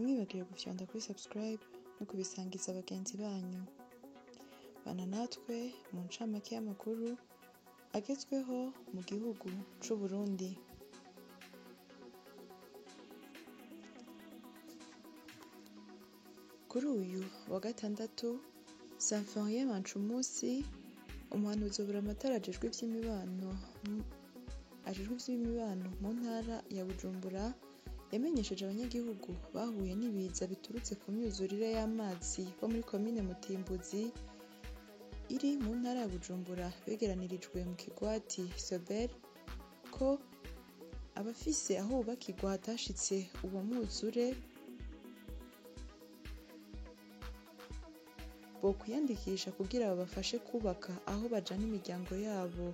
Ntimwibagire gufyonda kuri subscribe no kubisangiza bagenzi banyu. Bana natwe mu ncamake y'amakuru agezweho mu gihugu c'Uburundi. Kuri uyu wa gatandatu, Symphorien Bancumusi, umuhanuzi wa Buramatari ajejwe ivy'imibano mu ntara ya Bujumbura, yamenyesheje abanyagihugu bahuye n'ibiza biturutse ku myuzurire y'amazi bo muri komine Mutimbuzi iri mu ntara ya Bujumbura begeranirijwe mu kigwati Sobel ko abafise aho bubakirwa hatashitse uwo mwuzure bokwiyandikisha kugira babafashe kubaka aho bajana imiryango yabo.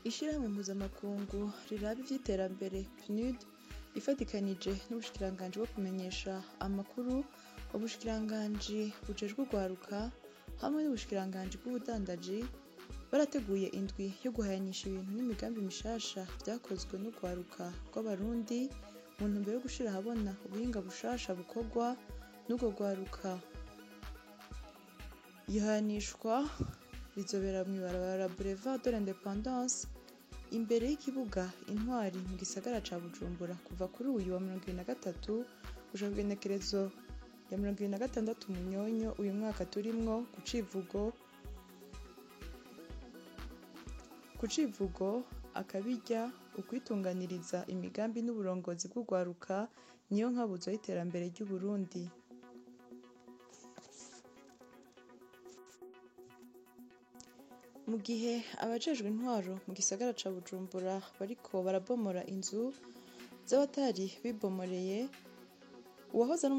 Ishirahamwe mpuzamakungu riraba ivy'iterambere PNUD ifatikanije n'ubushikiranganji bwo kumenyesha amakuru, ubushikiranganji bujejwe urwaruka hamwe n'ubushikiranganji bw'ubudandaji barateguye indwi yo guhayanisha ibintu n'imigambi mishasha vyakozwe n'urwaruka rw'Abarundi mu ntumbero yo gushira ahabona ubuhinga bushasha bukorwa n'urwo rwaruka. Iyo hayanishwa rizobera mw'ibarabara Boulevard de l'Independance imbere y'ikibuga Intwari mu gisagara ca Bujumbura kuva kuri uyu wa 2023 gushika kw'igenekerezo rya 2026 Munyonyo uyu mwaka turimwo, ku civugo akabirya ukwitunganiriza imigambi n'uburongozi bw'urwaruka niyo nkabuzo y'iterambere ry'Uburundi. Mu gihe abajejwe intwaro mu gisagara ca Bujumbura bariko barabomora inzu z'abatari bibomoreye, uwahoze ari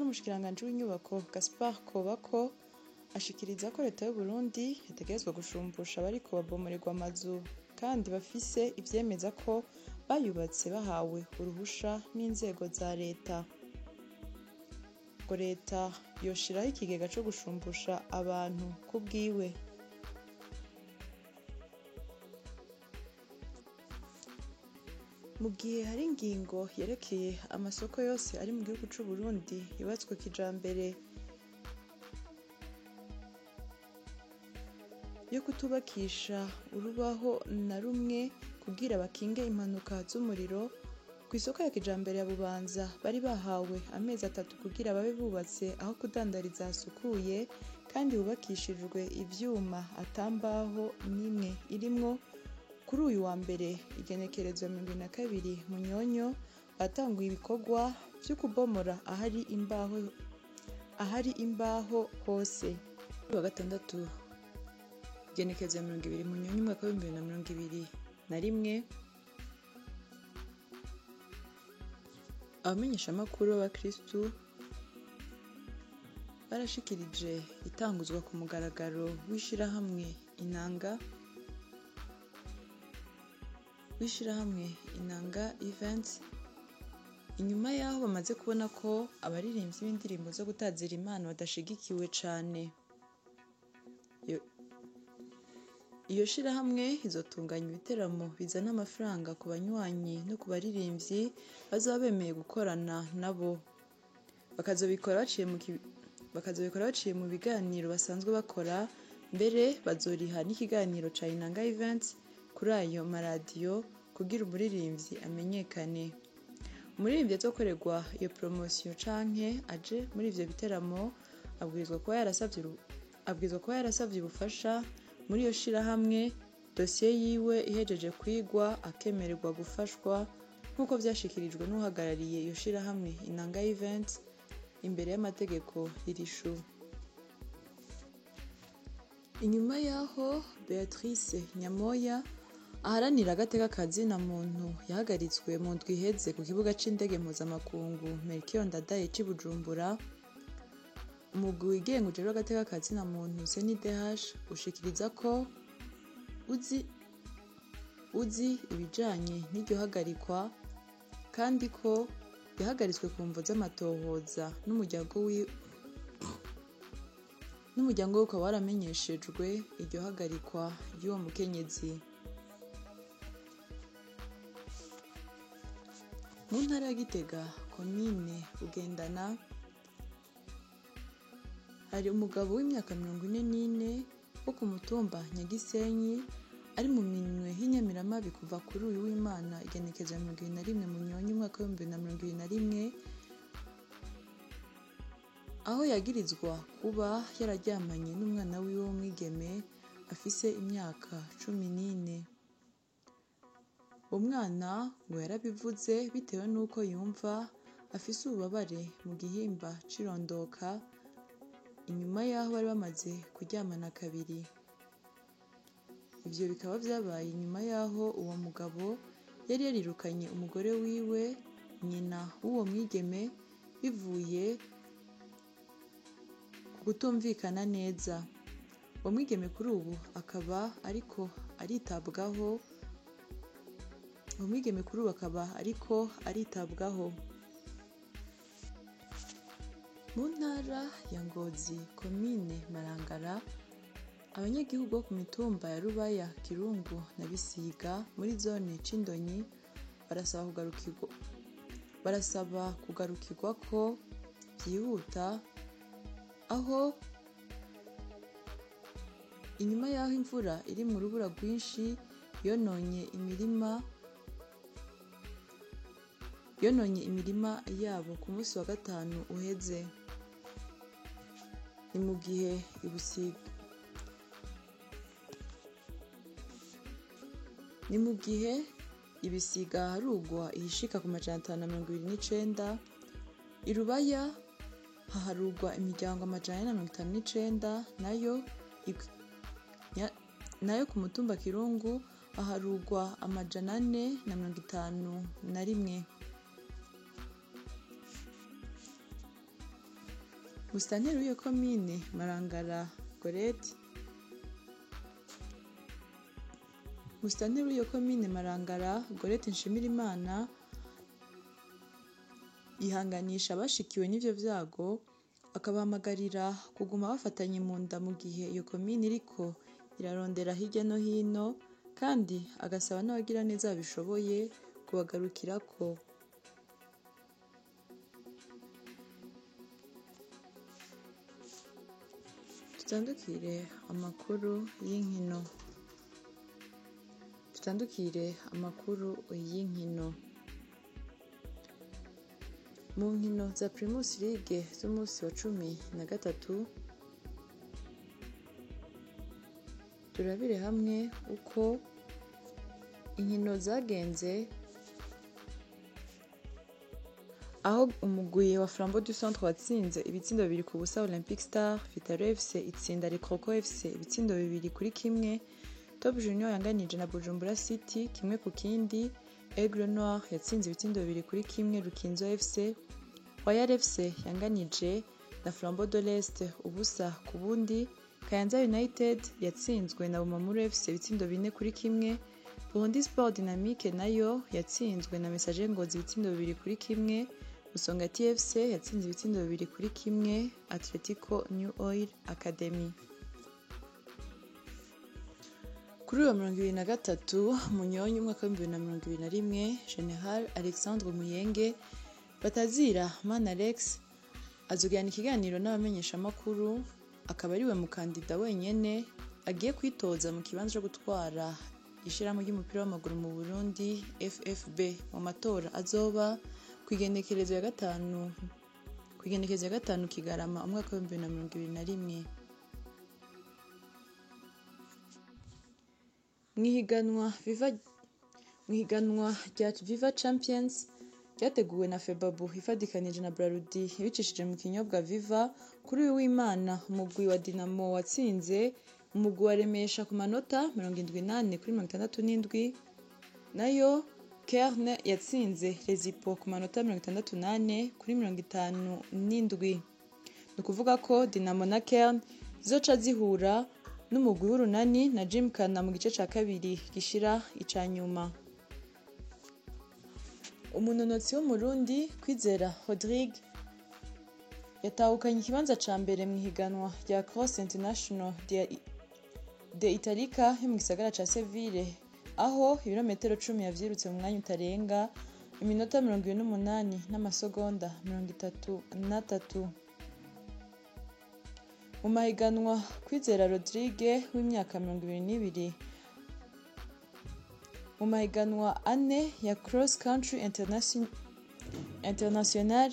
umushikiranganji w'inyubako Gaspard Kobako ashikiriza ko leta y'Uburundi yategerezwa gushumbusha abariko babomorerwa amazu kandi bafise ivyemeza ko bayubatse bahawe uruhusha n'inzego za leta. Ngo leta yoshiraho ikigega co gushumbusha abantu kubwiwe. Mu gihe hari ingingo yerekeye amasoko yose ari mu gihugu c'Uburundi yubatswe kijambere yo kutubakisha urubaho na rumwe kugira bakinge impanuka z'umuriro, kw'isoko ya kijambere ya Bubanza bari bahawe amezi 3 kugira babe bubatse aho kudandariza hasukuye kandi hubakishijwe ivyuma atambaho n'imwe irimwo. Kuri uyu wa mbere igenekerezo 2022 Munyonyo batanguye ibikorwa vyo kubomora ahari imbaho hose. Kuri wa gatandatu igenekerezo 20 Munyonyo umwaka wa 2021, abamenyeshamakuru b'abakristu barashikirije itanguzwa ku mugaragaro w'ishirahamwe Inanga Events, inyuma yaho bamaze kubona ko abaririmbyi b'indirimbo zo gutazira Imana badashigikiwe cane. Iyo shirahamwe izotunganya ibiteramo bizana amafaranga ku banywanyi no ku baririmbyi bazoba bemeye gukorana nabo, bakazobikora baciye mu biganiro basanzwe bakora, mbere bazoriha n'ikiganiro ca Inanga Events kuri ayo maradiyo kugira umuririmbyi amenyekane. Umuririmbyi azokorerwa iyo promosiyo canke aje muri ivyo biteramo abwirizwa kuba yarasavye ubufasha muri iyo shirahamwe, dosiye yiwe ihejeje kwigwa akemererwa gufashwa nk'uko vyashikirijwe n'uhagarariye iyo shirahamwe Inanga Events imbere y'amategeko ririshu. Inyuma yaho Beatrice Nyamoya aharanira agateka ka zina muntu yahagaritswe mu ndwi iheze ku kibuga c'indege mpuzamakungu Melchior Ndadaye c'i Bujumbura, umugwi wigenga ujejwe agateka ka zina muntu CNIDH ushikiriza ko uzi ibijanye n'iryo hagarikwa kandi ko yahagaritswe ku mvo z'amatohoza n'umuryango we ukaba waramenyeshejwe iryo hagarikwa ry'uwo mukenyezi. Mu ntara ya Gitega, komine Bugendana, hari umugabo w'imyaka 44 wo ku mutumba Nyagisenyi ari mu minwe y'inyamiramabi kuva kuri uyu w'Imana igenekerezo rya 21 Munyonyo umwaka w'2021, aho yagirizwa kuba yararyamanye n'umwana wiwe w'umwigeme afise imyaka 14. Uwo mwana ngo yarabivuze bitewe n'uko yumva afise ububabare mu gihimba c'irondoka inyuma y'aho bari bamaze kuryamana kabiri. Ivyo bikaba vyabaye inyuma y'aho uwo mugabo yari yarirukanye umugore wiwe, nyina w'uwo mwigeme, bivuye ku kutumvikana neza. Uwo mwigeme kuri ubu akaba ariko aritabwaho uwo mwigeme kuri ubu akaba ariko aritabwaho. Mu ntara ya Ngozi, komine Marangara, abanyagihugu bo ku mitumba ya Rubaya, Kirungu na Bisiga muri zone Cindonyi barasaba kugarukirwako vyihuta, aho inyuma y'aho imvura irimwo urubura rwinshi yononye imirima yabo ku musi wa gatanu uheze. Ni mu gihe ibisiga harugwa iyishika ku 529, i Rubaya haharugwa imiryango 459, nayo ku mutumba Kirungu haharugwa 451. Musitanteri w'iyo komine Marangara Gorette Nshimirimana yihanganisha abashikiwe n'ivyo vyago, akabahamagarira kuguma bafatanye mu nda mu gihe iyo komine iriko irarondera hirya no hino, kandi agasaba n'abagiraneza babishoboye kubagarukirako. Tutandukire amakuru y'inkino. Mu nkino za Primus League z'umunsi wa 13, turabire hamwe uko inkino zagenze, aho umugwi wa Flambeau du Centre watsinze ibitsindo 2-0 Olympic Star, Vitaro FC itsinda Le Croco FC ibitsindo 2-1, Top Junior yanganije na Bujumbura City 1-0, Aigle Noir yatsinze ibitsindo 2-1 Rukinzo FC, Royal FC yanganije na Flambeau de l'Est 0-0, Kayanza United yatsinzwe na Bumamuru FC ibitsindo 4-1, Burundi Sport Dynamique nayo yatsinzwe na Messager Ngozi ibitsindo 2-1, Musonga TFC yatsinze ibitsindo 2-1 Atletico New Oil Academy. Kuri uwo 23 Munyonyo umwaka w'2021, General Alexandre Muyenge Batazira Manalex azogirana ikiganiro n'abamenyeshamakuru, akaba ariwe mukandida wenyene agiye kwitoza mu kibanza co gutwara ishirahamwe ry'umupira w'amaguru mu Burundi FFB mu matora azoba kw'igenekerezo ya gatanu Kigarama umwaka w'2021. Mw'ihiganwa rya Viva Champions ryateguwe na Febabu ifadikanije na Brarudi ibicishije mu kinyobwa Viva, kuri uyu w'Imana umugwi wa Dinamo watsinze umugwi wa Remesha ku manota 74-67, nayo Kerne yatsinze Rezipo ku manota 64-57. Ni ukuvuga ko Dinamo na Kerne zizoca zihura n'umugwi w'Urunani na Gymkhana mu gice ca kabiri gishira ica nyuma. Umunonotsi w'Umurundi Kwizera Rodrigue yatahukanye ikibanza ca mbere mw'ihiganwa rya Cross International de Italica yo mu gisagara ca Seville, aho ibirometero 10 yavyirutse mu mwanya utarenga Iminota 28 n'amasegonda 33. Mu mahiganwa, Kwizera Rodrigue w'imyaka 22 mu mahiganwa ane ya Cross Country International,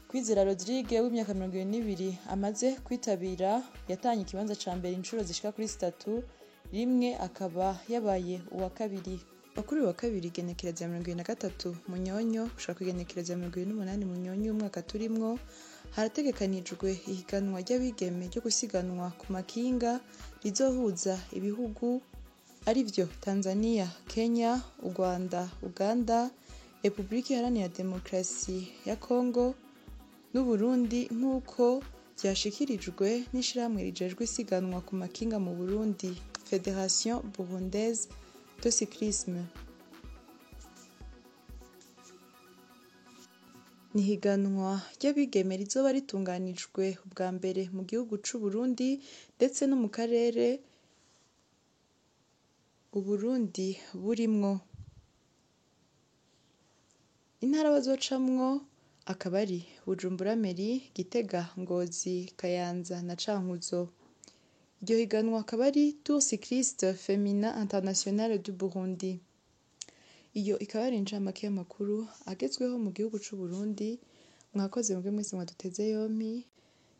Kwizera Rodrigue w'imyaka 22 amaze kwitabira yatanye ikibanza ca mbere inshuro zishika kuri zitatu, rimwe akaba yabaye uwa kabiri. Kuri uyu wa kabiri igenekerezo ya 23 Munyonyo gushika kw'igenekerezo ya 28 Munyonyo y'umwaka turimwo, harategekanijwe ihiganwa ry'abigeme ryo gusiganwa ku makinga rizohuza ibihugu arivyo Tanzania, Kenya, u Rwanda, Uganda, Repubulika Iharanira Demokarasi ya Kongo n'Uburundi, nk'uko vyashikirijwe n'ishirahamwe rijejwe isiganwa ku makinga mu Burundi, Fédération Burundaise de Cyclisme. Ni ihiganwa ry'abigeme rizoba ritunganijwe ubwa mbere mu gihugu c'Uburundi ndetse no mu karere Uburundi burimwo. Intara bazocamwo akaba ari Bujumbura Mairie, Gitega, Ngozi, Kayanza na Cankuzo. Iryo higanwa akaba ari Tour Cycliste Féminin International du Burundi. Iyo ikaba yari incamake y'amakuru agezweho mu gihugu c'Uburundi. Mwakoze mwebwe mwese mwaduteze yompi,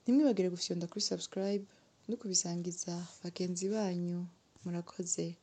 ntimwibagire gufyonda kuri subscribe no kubisangiza bagenzi banyu. Murakoze.